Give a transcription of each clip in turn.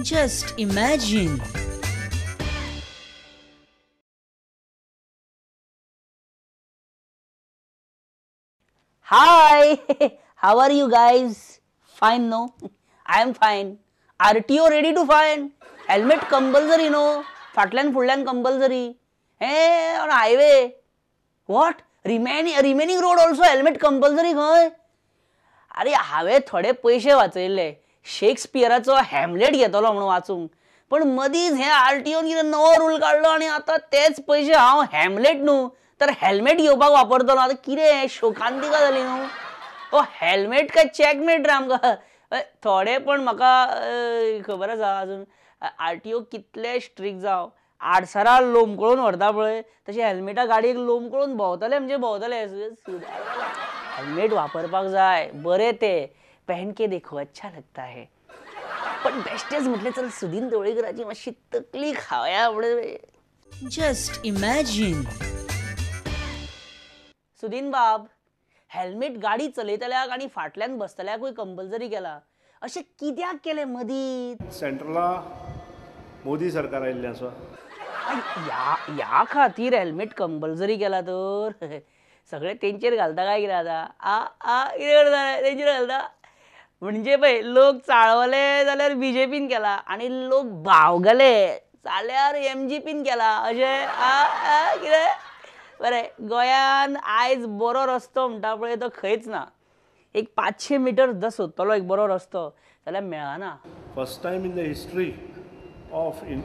Just imagine. Hi, how are you guys? Fine, no? I am fine. RTO ready to fine. Helmet compulsory, no? फाटल्यान फुडल्यान compulsory. Hey, on highway. What? Remaining road also helmet compulsory खंय? अरे हांवें थोडे पयशे वाचयल्ले शेक्सपियराचो Hamlet घेतलो म्हणून वाचूंक, पण मदींच हे आरटीओन कितें नवो रूल काडलो आनी आतां तेच पयशे हांव हॅमलेट न्हू तर हेल्मेट घेवपाक वापरतलो. आतां कितें शोकांतिका जाली न्हू. ओ हेल्मेट काय चॅकमेट रे आमकां. थोडे पण म्हाका खबर आसा अजून आरटीओ कितले स्ट्रिक्ट जावं आडसरा लोमकळून व्हरता पळय तशें हेल्मेटा गाडयेक लोमकळून भोंवतले म्हणजे भोंवतले. हेल्मेट वापरपाक जाय, बरें तें पहन के देखो अच्छा लगता है. पण बेस्टेच म्हटलें चल सुदीन ढवळीकराची मातशी तकली खावया म्हणून. Just imagine. Sudin बाब, हेल्मेट गाडी चलयतल्याक आनी फाटल्यान बसतल्याकूय कंपल्सरी केला, अशें कित्याक केलें मदींच? सेंट्रला मोदी सरकार आयिल्लें आसा, ह्या खातीर हेल्मेट कंपल्सरी केला तर सगळे तेंचेर घालता काय कितें आतां? आ आ कितें करता तेंचेर घालता म्हणजे पळय लोक चाळवले जाल्यार बीजेपीन केला आनी लोक बावगले जाल्यार एमजीपीन केला. अशें आ आ कितें? बरें, गोंयान आयज बरो रस्तो म्हणटा पळय तो खंयच ना. एक 500 मिटर जर सोदतलो एक बरो रस्तो जाल्यार मेळना. First time in the history of in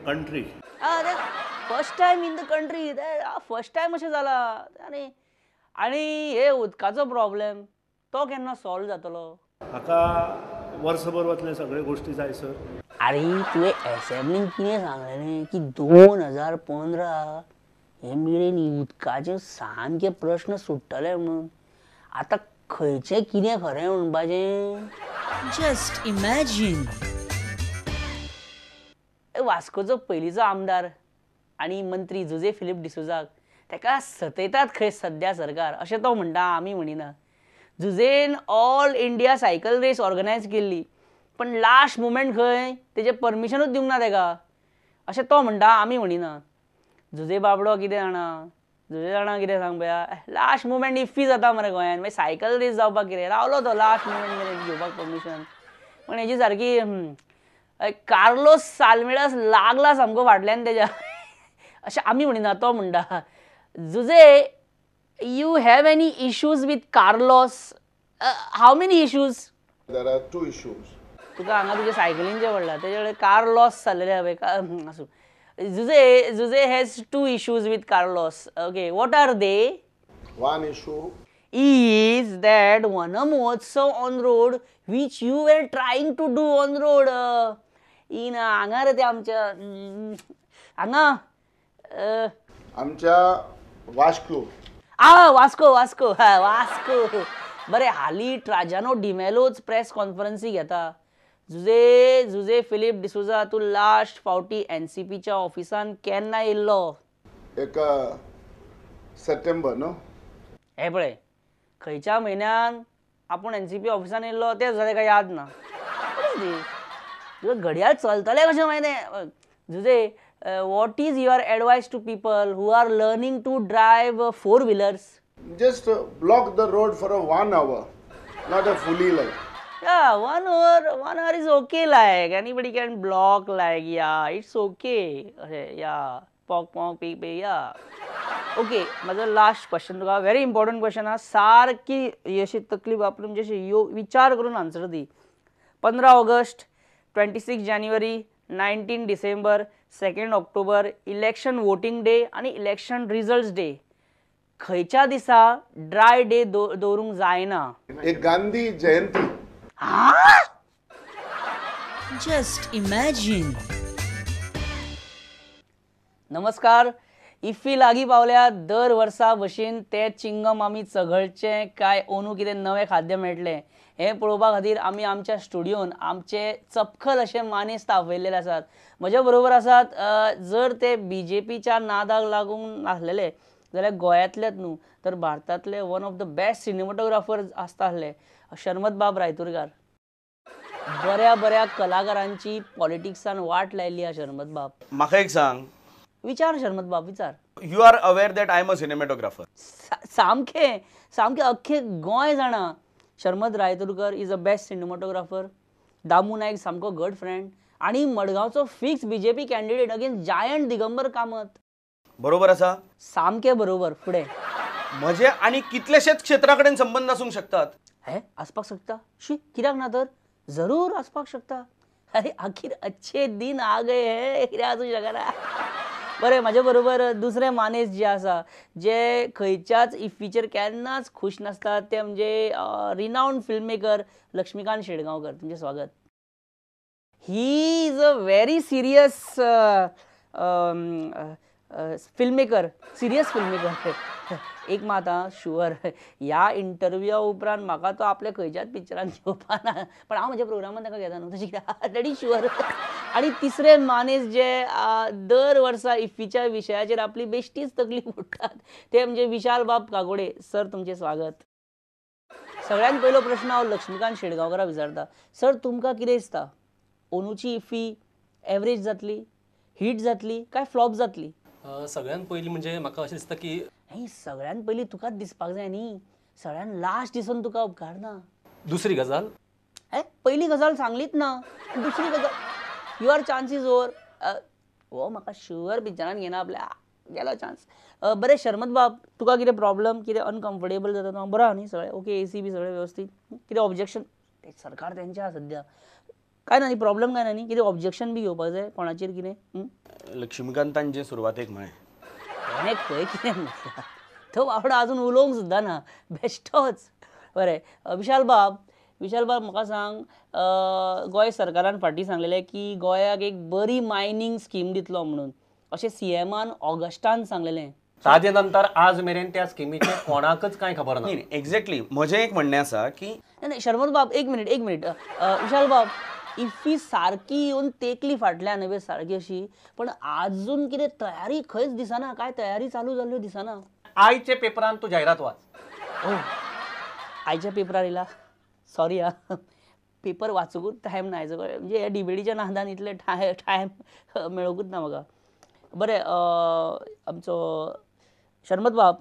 country. First time in the country, first time अशें जाला. आनी आनी हे उदकाचो प्रॉब्लेम तो केन्ना सॉल्व जातलो? हाका वर्सभर वतले सगळे गोश्टी जाय सर. अरे तुवें एसेंब्लीन कितें सांगलेलें की 2015 हे मेरेन उदकाचे सामके प्रश्न सुट्टले म्हणून. आतां खंयचें कितें खरें म्हणपाचें? Just imagine. वास्कोचो पयलींचो आमदार आनी मंत्री जुजे फिलीप डिसोजाक तेका सतयतात खंय सद्या सरकार, अशें तो म्हणटा, आमी म्हणिना. जुजेन all India cycle race organise केल्ली, पण लास्ट मुमेंट खंय तेजें परमिशनूच दिवंक ना तेका, अशें तो म्हणटा, आमी म्हणिना. जुजे बाबडो कितें जाणा, जुजे जाणा कितें सांग पळया, लास्ट मुमेंट इफ्फी जाता मरे गोंयान, मागीर सायकल रेस जावपाक कितें रावलो तो लास्ट मुमेंट मेरेन घेवपाक परमिशन. पण हेजी सारकी कार्लोस साल्मेडास लागला सामको फाटल्यान तेज्या, अशें आमी म्हणिना, तो म्हणटा. Jose, you have any issues with Carlos? How many issues? There are 2 issues. तुका हांगा तुजे सायकलींचें पडला, तेजे कडेन कार्लोस जाल्लेले पळय. आसूं. Jose, Jose has 2 issues with Carlos. Okay, what are they? One issue is that Van Mahotsav on road which you were trying to do on road in हांगा रे ते आमच्या हांगा आमच्या वास्को. आ वास्को, वास्को, हा वास्को. बरें, हालीं ट्राजानो डिमेलोच प्रेस कॉन्फरन्सी घेता. जुजे, जुजे फिलीप डिसोजा, तूं लास्ट फावटी एनसीपीच्या ऑफिसान केन्ना येयल्लो? एक सप्टेंबर न्हू. हें पळय, खंयच्या म्हयन्यान आपूण एनसीपी ऑफिसान येयल्लो तें सुद्दां तेका याद ना. तुका घडयाळ चलतलें कशें मागीर? Jose, what is your advice to people who are learning to drive 4 wheelers? Just block the road for a 1 hour, not a fully like. Yeah, 1 hour, 1 hour is okay, like anybody can block, like yeah, it's okay. Yeah, pok pok pik pik, yeah. Okay, म्हजो last question तुका, very important question आहा, सारकी अशी तकली वापरून म्हणजे यो विचार करून आन्सर दी. 15 ऑगस्ट, 26 जानेवारी, 19 डिसेंबर, 2 ऑक्टोबर, इलेक्शन वोटिंग डे आनी इलेक्शन रिजल्ट्स डे, खंयच्या दिसा ड्राय डे दवरूंक जायना? एक गांधी जयंती. Just imagine. नमस्कार. इफ्फी लागीं पावल्या. दर वर्सा भशेन ते चिंगम आमी चघळचें काय अंदू कितें नवें खाद्य मेळटलें हें पळोवपा खातीर आमी आमच्या स्टुडियोन आमचे चपखल अशे मानेस्त आपयल्ले आसात. म्हज्या बरोबर आसात, जर ते बीजेपीच्या नादाक लागूंक नासलेले जाल्यार गोंयांतलेच न्हू तर भारतांतले one of the best cinematographer आसता आसले शर्मत बाब रायतुरकार. बऱ्या बऱ्या कलाकारांची पॉलिटिक्सान वाट लायली आहा शर्मत बाब. म्हाका एक सांग, विचार शर्मत बाब, विचार. You are aware that I am a cinematographer. सामकें सामकें अख्खें गोंय जाणा Sharmad Raiturkar is a best cinematographer. Damu Naik सामको गड फ्रेंड आनी मडगांवचो fix BJP candidate against giant Digambar Kamat. बरोबर आसा? सामकें बरोबर. फुडें म्हजे आनी कितलेशेच क्षेत्रा कडेन संबंद आसूंक शकतात. हे आसपाक शकता. शी, कित्याक ना तर, जरूर आसपाक शकता. अरे आखीर अच्छे दिन आ गए हे, कितें आसूं शकना. बरें, म्हाजे बरोबर दुसरे मानेस जे आसा, जे खंयच्याच इफ्फीचेर केन्नाच खूश नासतात, ते म्हणजे renowned film maker Laxmikant Shetgaonkar. तुमचें स्वागत. He is a very serious film maker, serious film maker. एक मात आं शुअर, ह्या इंटरव्यूआ उपरांत म्हाका तो आपल्या खंयच्याच पिक्चरान घेवपा ना, पण हांव म्हज्या प्रोग्रामान ताका घेता न्हू, तशें कितें that is sure. आनी तिसरे मानेस जे दर वर्सा इफ्फीच्या विशयाचेर आपली बेश्टीच तकली फोडटात, ते म्हणजे विशाल बाब काकोडे सर. तुमचें स्वागत. सगळ्यात पयलो प्रश्न हांव लक्ष्मीकांत शेटगांवकरा विचारता. सर, तुमकां कितें दिसता, अंदूची इफ्फी एवरेज जातली, हिट जातली काय फ्लॉप जातली? सगळ्यात पयलीं म्हणजे म्हाका अशें दिसता की नाही, सगळ्यात पयलीं तुकाच दिसपाक जाय न्ही, सगळ्यात लास्ट दिसून तुका उपकारना. दुसरी गजाल, हे पयली गजाल सांगलीच ना, दुसरी गजाल your chance is over. हो म्हाका शुअर पिक्चरान घेना आपल्या, गेलो चान्स. बरें शर्मत बाब, तुका कितें प्रॉब्लम, कितें अनकम्फर्टेबल जाता? बरो आहा न्ही सगळें ओके, ए सी बी सगळें वेवस्थीत, कितें ऑब्जेक्शन? सरकार तेंचें आहा सद्या, काय ना न्ही प्रॉब्लम, काय ना न्ही, कितें ऑब्जेक्शन बी घेवपाक जाय कोणाचेर कितें? लक्ष्मीकांतान जे सुरवातेक म्हळें, तेणें खंय कितें म्हटलां, तो बाबडो आजून उलोवंक सुद्दां ना, बेश्टोच. बरें विशाल बाब, विशाल बाब म्हाका सांग, गोंय सरकारान फाटीं सांगलेलें की गोंयाक एक बरी मायनींग स्कीम दितलो म्हणून, अशें सीएमान ऑगस्टान सांगलेलें. ताजे नंतर आज मेरेन त्या स्किमीचें कोणाकच कांय खबर ना. एक्झॅक्टली, म्हजें एक म्हणणें आसा की नाही शर्मत बाब, एक मिनिट एक मिनिट. विशाल बाब, इफ्फी सारकी येवन तेकली फाटल्यान न्हय सारकी अशी, पण आजून कितें तयारी खंयच दिसना, काय तयारी चालू जाल्ल्यो दिसना. आयच्या पेपरान तूं जायरात वाच. ओ आयच्या पेपरार येयला, सॉरी आं, पेपर वाचूंकूच टायम ना आयचो, म्हणजे ह्या डिबेटीच्या नादान इतले टायम मेळोकूच ना म्हाका. बरें आमचो शर्मत बाब,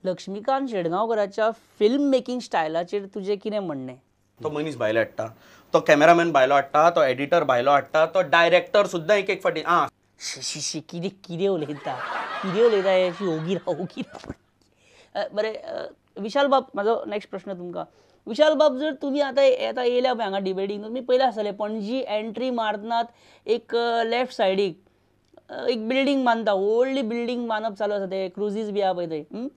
लक्ष्मीकांत शेटगांवकराच्या फिल्म मेकिंग स्टायलाचेर तुजें कितें म्हणणें? तो मनीस भायलो हाडटा, तो कॅमेरामॅन भायलो हाडटा, तो एडिटर भायलो हाडटा, तो डायरेक्टर सुद्दां एक एक फावटी. आं शी शी, कितें कितें उलयता, कितें उलयता हें, ओगी राव ओगी राव. बरें विशाल बाब, म्हाजो नेक्स्ट प्रश्न तुमकां. विशाल बाब, जर तुमी आतां आतां येयल्या पळय हांगा डिबेटींग, तुमी पयलें आसतलें पणजी एंट्री मारतनात एक लेफ्ट सायडीक एक बिल्डींग बांदता, व्हडली बिल्डींग बांदप चालू आसा, ते क्रुजीस बी आहा पळय थंय.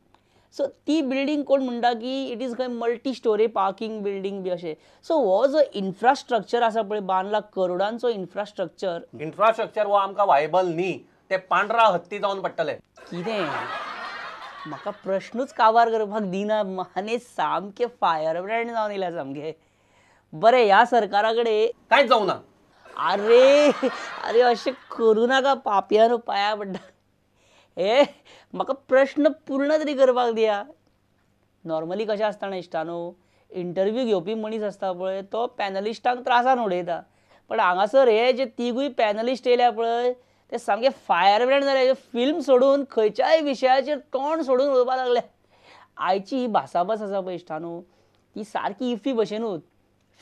सो ती बिल्डींग कोण म्हणटा की it is खंय मल्टी स्टोरी पार्किंग बिल्डींग बी अशें. सो हो जो इन्फ्रास्ट्रक्चर आसा पळय बांदला, करोडांचो इन्फ्रास्ट्रक्चर, इन्फ्रास्ट्रक्चर हो आमकां वायबल न्ही, ते पांढरा हत्ती जावन पडटले. कितें म्हाका प्रश्नूच काबार करपाक दिना, माने सामकें फायर ब्रँड जावन येयल्या सामकें. बरें, ह्या सरकारा कडेन कांयच जावना. अरे अरे अशें करूं नाका पापयानो, पांया पडटा. हे म्हाका प्रश्न पूर्ण तरी करपाक दिया. नॉर्मली कशें आसता न्ही इश्टानो, इंटरव्यू घेवपी मनीस आसता पळय तो पॅनलिस्टांक त्रासान उडयता, पण हांगासर हे जे तिगूय पॅनलिस्ट येयल्या पळय ते सामके फायर ब्रँड जाले. फिल्म सोडून खंयच्याय विशयाचेर तोंड सोडून उलोवपाक लागले. आयची ही भासाभास आसा पळय इश्टानो, ती सारकी इफ्फी भशेनूच,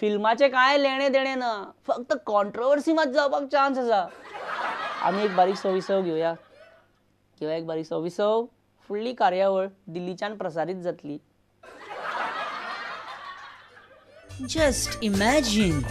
फिल्माचें कांय लेणें देणें ना, फक्त कॉन्ट्रोवर्सी मात जावपाक चान्स आसा. आमी एक बारीकसो विसव घेवया, किंवा एक बारीकसो विसव. फुडली कार्यावळ दिल्लीच्यान प्रसारीत जातली. Just imagine.